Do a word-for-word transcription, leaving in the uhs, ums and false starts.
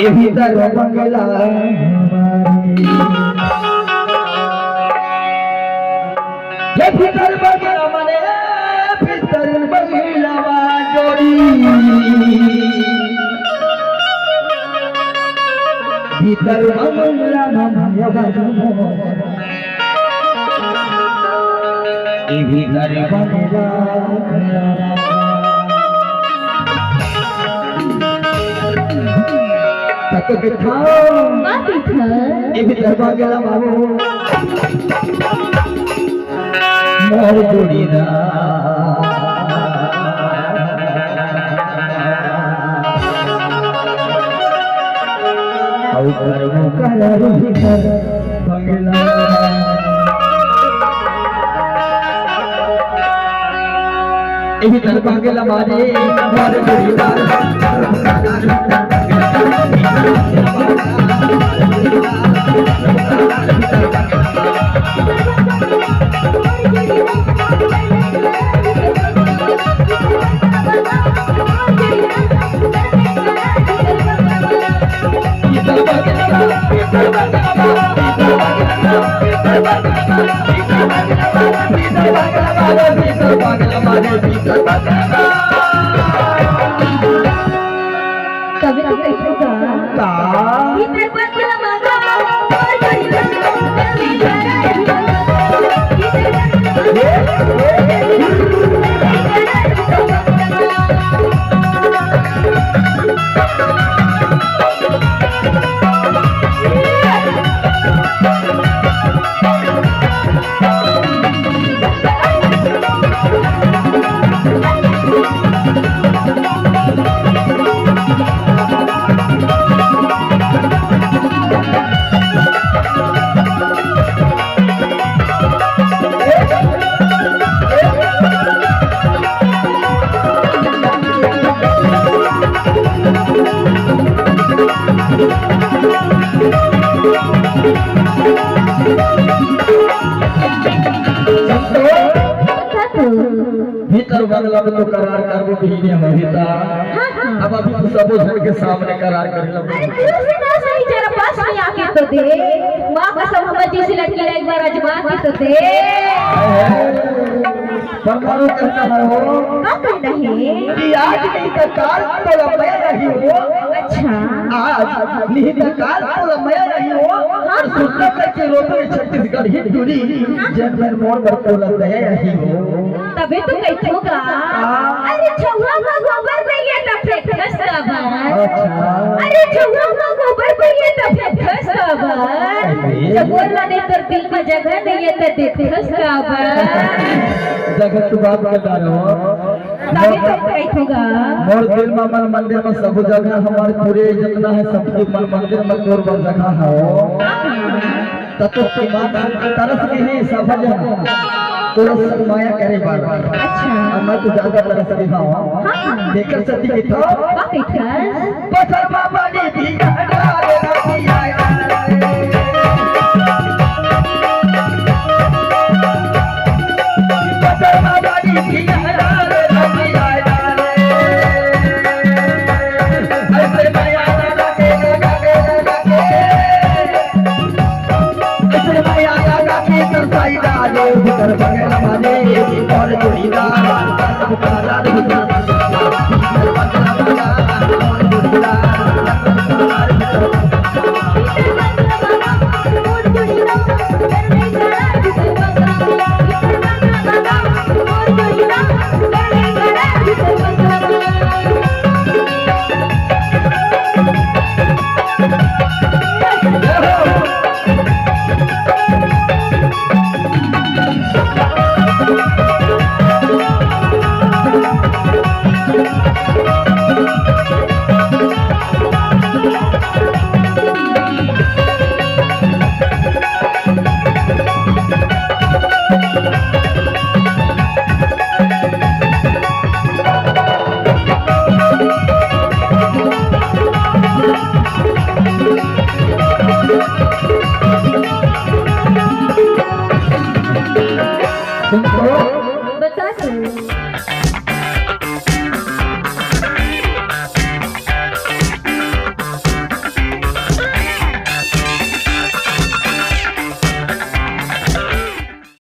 ए भीतर बंगला हमारे। ये भीतर बंगला माने, भीतर बंगला जोड़ी। भीतर बंगला माने, ए भीतर बंगला। तक के थाम। का भीतर? ए भीतर बंगला बाबू। मोर जोड़ीदार। अउ करबो करबो भीतर बंगला। ए भीतर बंगला मारे, मारे जोड़ीदार। तभी तो कहिथों का। का? भीतर बंगला मांगा, और कोई बंगला नहीं। भीतर बंगला में तो करार करबो बिहिनिया में भीतर। हाँ, हाँ। अब अभी तो सबो झन के सामने करार करे लगबो। अरे, दूर से ना सही, जरा पास में आके तो दे। माँ कसम, हमर जैसी लड़की ला एक बार आजमा के तो दे। परमाणु कहता है वो। का कहना है? कि आज नहीं तो काल तोला मैं रही हो। अच्छा। आज नहीं तो काल तोला मैं रही हो। हाँ, और हाँ। सुंदर लड़की रोपे छत्तीसगढ़ी टूरी। हाँ। जब मैं मोर पर तोला मैं रही हो। तभी तो कहिथों का। हाँ। अरे छउहा का गोबर में ये तब फेंकस का बात। अच्छा। अरे छउहा का गोबर में ये तब फेंकस का बात। अरे। जब बोल रहा नहीं तो दिल में जगह नहीं है तो देखस का बात। जगह तू बात कर रहा हो। तभी तो कहिथों का। मोर दिल में, मन मंदिर में सब जगह हमारे पूरे जितना है सब कुछ मन मंदिर में तोर बर जगह हो। त तो दिमाग तरस के ही सब जगह तोर सब माया करे बार। अच्छा। अब मैं तो ज्यादा तरस के हूँ। हाँ। देखकर सती की था। का कहिथस? पथर बाबा ने दी। बता तू।